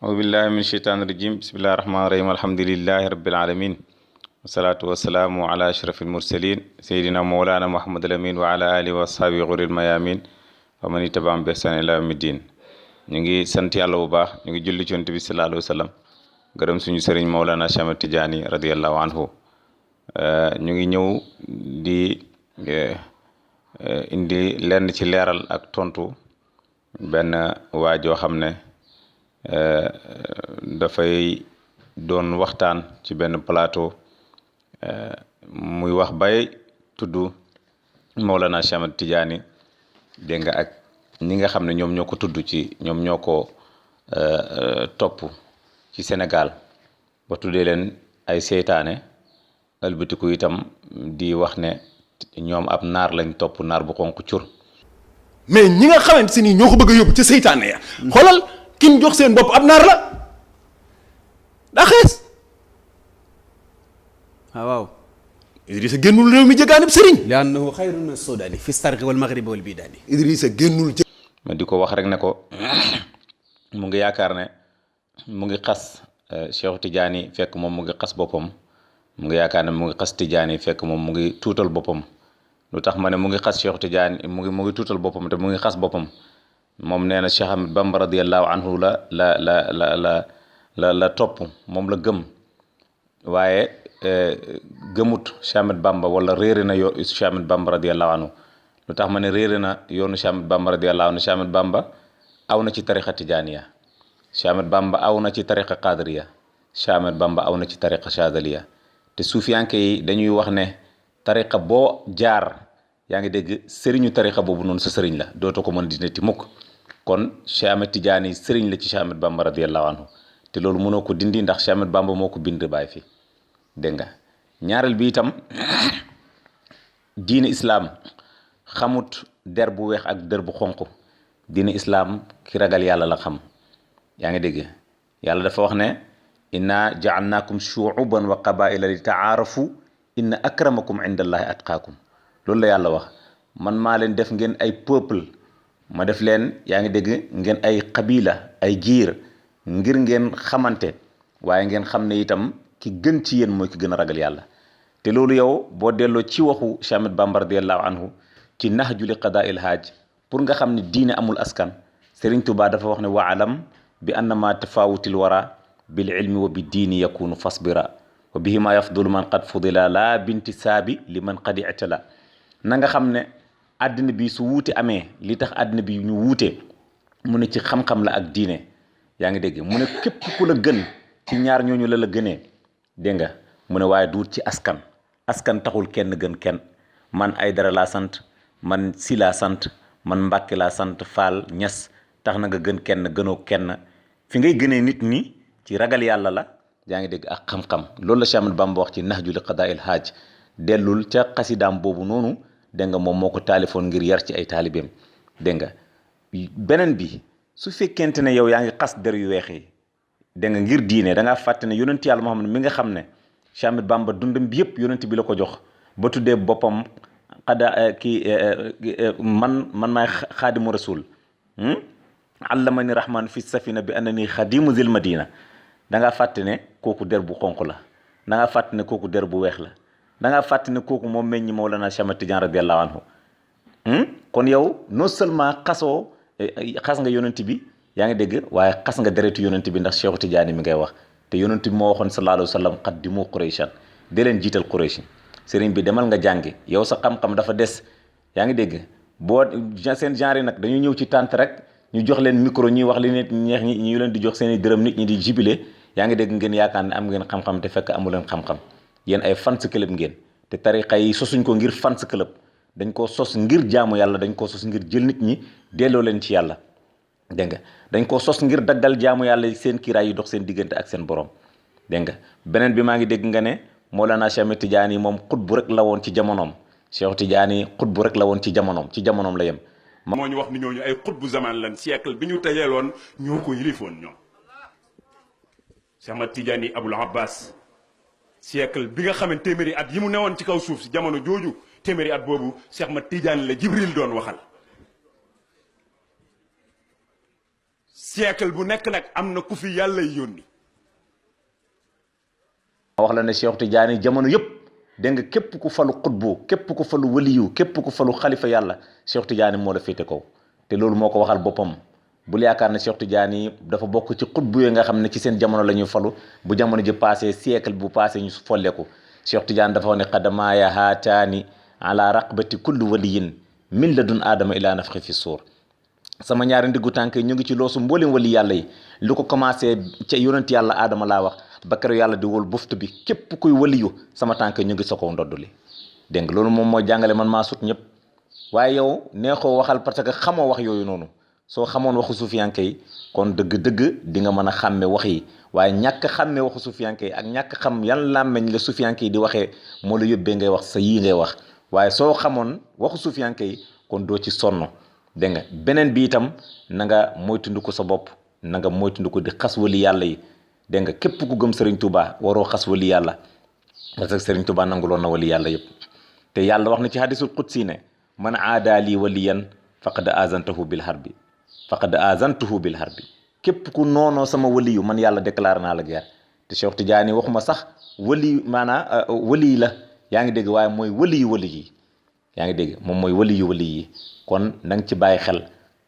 أعوذ بالله من الشيطان الرجيم بسم الله الرحمن الرحيم الحمد لله رب العالمين والصلاة والسلام على أشرف المرسلين سيدنا مولانا محمد الأمين وعلى آله وأصحابه غر الميامين ومن تبعهم بإحسان إلى يوم الدين نيجي sant Yàlla bu baax ñu ngi julli ci Yonent bi sallallahu alayhi wa sallam gërëm suñu sëriñ Mawlana Cheikh Ahmed Tidiane radiyallahu anhu ñu ngi ñëw di indi lenn ci leeral ak tontu benn waa joo xam ne dafay doon waxtaan ci benn plateau muy wax bay tudd Mawlana Cheikh Ahmed Tidiane dégg nga ak ñi nga xam ne ñoom ñoo ko tudd ci ñoom ñoo ko topp ci Sénégal ba tuddee leen ay seytaane ëlbatiku itam di wax ne ñoom ab naar lañ topp naar bu xonk cur mais ñi nga xamante ni ñoo ko bëgg a yóbbu ca seytaane ya xoolal ki ñu jox seen bopp ab naar la daa xees waaw Idrissa génnul réew mi jëgaanib sëriñ li annahu xayrun min as-sudaani fi sarqi wal maghribi wal bidaani Idrissa génnul ma di ko wax rek ne ko mu ngi yaakaar ne mu ngi xas Cheikh Tidiane fekk moom mu ngi xas boppam mu ngi yaakaar ne mu ngi xas Tidiane fekk moom mu ngi tuutal boppam lu tax ma ne mu ngi xas Cheikh Tidiane mu ngi tuutal boppam te mu ngi xas boppam moom nee na Cheikh Ahmed Bamba radiyallahu anhu la topp moom la gëm waaye gëmut Cheikh Ahmed Bamba wala réere na yoonu Cheikh Ahmed Bamba radiyallahu anhu lu tax ma ne réere na yoonu Cheikh Ahmed Bamba radiyallahu anhu Cheikh Ahmed Bamba aw na ci tariqa Tijaaniya Cheikh Ahmed Bamba aw na ci tariqa Qadiriya Cheikh Ahmed Bamba aw na ci tariqa Chadaliya te suufiyanke yi dañuy wax ne tariqa boo jaar yaa ngi dégg sëriñu tariqa boobu noonu sa sëriñ la dootoo ko mën di netti mukk kon Cheikh Ahmed Tidiane sëriñ la ci Cheikh Ahmed Bamba radiyallahu anhu te loolu mënoo ko dindi ndax Cheikh Ahmed Bamba moo ko bind bàyyi fi dégg nga ñaareel bi itam diine islaam xamut der bu weex ak der bu xonq diine islaam ki ragal yàlla la xam yaa ngi dégg yàlla dafa wax ne inna ja'alnakum shu'uban wa qabaila li ta'arafu inna akramakum indallahi atqaakum loolu la yàlla wax man maa leen def ngeen ay peuple ma def leen yaa ngi dégg ngeen ay qabila ay giir ngir ngeen xamante waaye ngeen xam ne itam ki gën ci yéen mooy ki gën a ragal yàlla te loolu yow boo delloo ci waxu Cheikh Ahmed Bamba radiyallahu anhu ci nahju li qadaa'il haaj pour nga xam ne diine amul askan Serigne Touba dafa wax ne wa alam bi annama tafawutil wara bil ilmi wa bi diini yakunu fasbira wa bihima yafdulu man qad fudila la bintisaabi li man qad i'tala na nga xam ne àddina bi su wuute amee li tax àddina bi ñu wuute mu ne ci xam-xam la ak diine yaa ngi dégg mu ne képp ku la gën ci ñaar ñooñu la gënee dégg nga mu ne waaye duut ci askan taxul kenn gën kenn man Aydara laa sant man Si laa sant man Mbàkke laa sant Faal Ñas tax na nga gën kenn gënoo kenn fi ngay gënee nit ñi ci ragal yàlla la yaa ngi dégg ak xam-xam loolu la Cheikh Ahmed Bamba wax ci nahju li qadaa'il haaj dellul ca xasidaam boobu noonu dégg nga moom moo ko taalifoon ngir yar ci ay taalibeem dégg nga beneen bi su fekkente ne yow yaa ngi xas der yu weex yi dégg nga ngir diine da ngaa fàtte ne yonent yàlla Muhammad mi nga xam ne Cheikh Ahmed Bamba dundam bi yëpp yonent bi la ko jox ba tuddee boppam man maay xaadimu rasul allamani rahman fi safina bi annani xadimu zil madina da ngaa fàtte ne kooku der bu xonq la da ngaa fàtte ne kooku der bu weex la da ngaa fàtte ne kooku moom meññi Mawlana Cheikh Ahmed Tidiane radiyallahu anhu kon yow non seulement xas nga yonent bi yaa ngi dégg waaye xas nga deretu yonent bi ndax Cheikh Tidiane mi ngay wax te yonent bi moo waxoon sallallahu alayhi wa sallam qaddimu Qurayshan de leen jiital Quraysh sëriñ bi demal nga jàngi yow sa xam-xam dafa des yaa ngi dégg boo seen genre nag dañu ñëw ci tànt rek ñu jox leen micro ñuy wax li nit ñeex ñi ñu leen di jox seen i dërëm nit ñi di jibile yaa ngi dégg ngeen yaakaar ne am ngeen xam-xam te fekk amu leen xam-xam yéen ay fans club ngeen te tariqa yi sosuñ ko ngir fans club dañ koo sos ngir jaamu yàlla dañ koo sos ngir jël nit ñi delloo leen ci yàlla dégg nga dañ koo sos ngir daggal jaamu yàlla seen kiiraay yi dox seen diggante ak seen borom dégg nga beneen bi maa ngi dégg nga ne Mawlana Cheikh Ahmed Tidiane yi moom xutbu rek la woon ci jamonoom Cheikh Tidiane yi xutbu rek la woon ci jamonoom la yem. moo ñu wax ni ñooñu ay xutbu zaman lan siècle bi ñu tajeeloon ñoo ko yilifoon ñoom Cheikh Ahmed Tidiane yi Abul Abbas siècle bi nga xamante téeméeri at yi mu newoon ci kaw suuf si jamono jooju téeméeri at boobu Cheikh Ahmed Tidiane la Jibril doon waxal siècle bu nekk nag am na ku fi yàlla yónni. wax la ne Cheikh Tidiane jamono yëpp dégg nga képp ku falu xutbu képp ku falu waliyu képp ku falu xalifa yàlla Cheikh Tidiane moo la féete kaw te loolu moo ko waxal boppam. bul yaakaar ne Cheikh Tidiane dafa bokk ci xutbu yi nga xam ne ci seen jamono la ñuy falu bu jamono ji passé siècle bu passé ñu folleeku Cheikh Tidiane dafa wax ne qadamaaya haataani ala raqbati kulli waliyin min ladun aadama ila nafxi fi suur sama ñaari ndiggu tànk ñu ngi ci loosu mboolem wali yàlla yi lu ko commencé ca yonent yàlla aadama laa wax ba keroog yàlla di wol buftu bi képp kuy waliyu sama tànk ñu ngi sa kaw ndodd li dégg nga loolu moom mooy jàngale man maa sut ñëpp waaye yow neexoo waxal parce que xamoo wax yooyu noonu soo xamoon waxu sufiyanke yi kon dëgg-dëgg di nga mën a xàmme wax yi waaye ñàkk xàmme waxu sufiyanke yi ak ñàkk xam yan làmmeñ la sufiyanke yi di waxee moo la yóbbee ngay wax sa yii ngay wax waaye soo xamoon waxu sufiyanke yi kon doo ci sonn dégg nga beneen bi itam na nga moytundiku sa bopp na nga moytundiku di xas wali yàlla yi dégg nga képp ku gëm Serigne Touba waroo xas wali yàlla parce que Serigne Touba nanguloon na wali yàlla yëpp te yàlla wax na ci hadisul qudsi ne man aada lii waliyan faqad azantahu bil harbi faqad azantuhu bil harbi képp ku noonoo sama waliyu man yàlla déclaré naa la guerre te Cheikh Tidiane waxuma sax wali maanaa wali la yaa ngi dégg waaye mooy waliyu wali yi yaa ngi dégg moom mooy waliyu wali yi kon na nga ci bàyyi xel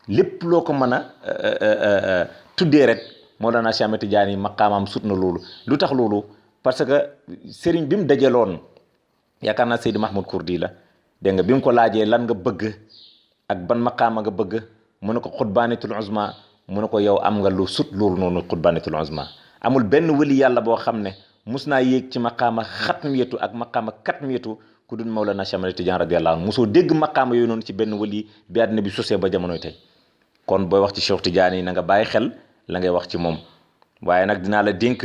lépp loo ko mën a tuddee rek Mawlana Cheikh Ahmed Tidiane maqaamam sut na loolu lu tax loolu parce que sëriñ bi mu dajaloon yaakaar naa Seydi Mahmoud Kurdi la dégg nga bi mu ko laajee lan nga bëgg ak ban maqaama nga bëgg mu ne ko xutbaanitul uzma mu ne ko yow am nga lu sut loolu noonu xutbaanitul uzma amul benn wali yàlla boo xam ne mus naa yéeg ci maqaama xatmiyatu ak maqaama katmiyatu ku dul Mawlana Cheikh Ahmed Tidiane radiyallahu anhu mosoo dégg maqaama yooyu noonu ci benn wali bi àddina bi sosee ba jamonoy tey kon booy wax ci Cheikh Tidiane yi na nga bàyyi xel la ngay wax ci moom waaye nag dinaa la dénk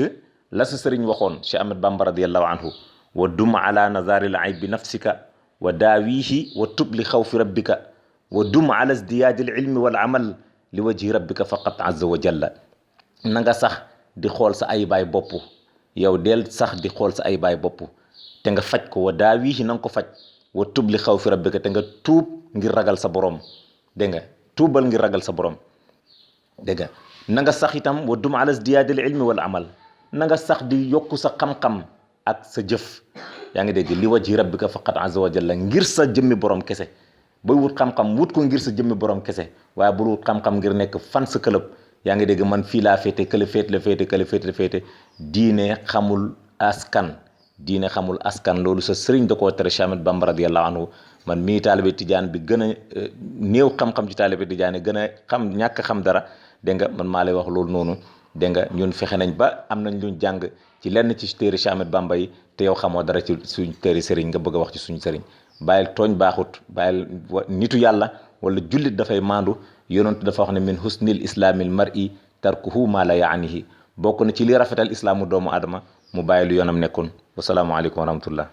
la sa sëriñ waxoon Cheikh Ahmed Bamba radiyallahu anhu wa dum ala nazaril aybi nafsika wa daawihi wa tub li xawfi rabbika wa dum ala izdiyaadil ilmi wal amal li wajhi rabbika faqat azza wa jalla na nga sax di xool sa ay baay bopp yow del sax di xool sa ay baay bopp te nga faj ko wa daawihi na nga ko faj wa tub li xawfi rabbika te nga tuub ngir ragal sa borom dégg nga tuubal ngir ragal sa borom dégg nga na nga sax itam wa dum ala izdiyaadil ilmi wal amal na nga sax di yokku sa xam-xam ak sa jëf yaa ngi dégg li wajhi rabbika faqat azza wa jalla ngir sa jëmmi borom kese booy wut xam-xam wut ko ngir sa jëmmi borom kese waaye bul wut xam-xam ngir nekk fan sa club yaa ngi dégg man fii laa féete kële féete la féete kële féete la féete diine xamul askan diine xamul askan loolu sa sëriñ da koo tere Cheikh Ahmed Bamba radiyallahu anhu man mii taalibe Tidiane bi gën a néew xam-xam ci taalibe Tidiane gën a xam ñàkk xam dara dégg nga man maa lay wax loolu noonu dégg nga ñun fexe nañ ba am nañ luñ jàng ci lenn ci téere Cheikh Ahmed Bamba yi te yow xamoo dara ci suñ téere sëriñ nga bëgg a wax ci suñ sëriñ bàyyil tooñ baaxut bàyyil nitu yàlla wala jullit dafay maandu yonent dafa wax ne min husnil islaamil mar'i tarkuhu ma la yaanihi bokk na ci li rafetal islaamu doomu adama mu bàyyi lu yoonam nekkoon wasalaamualeykum wa rahmatullah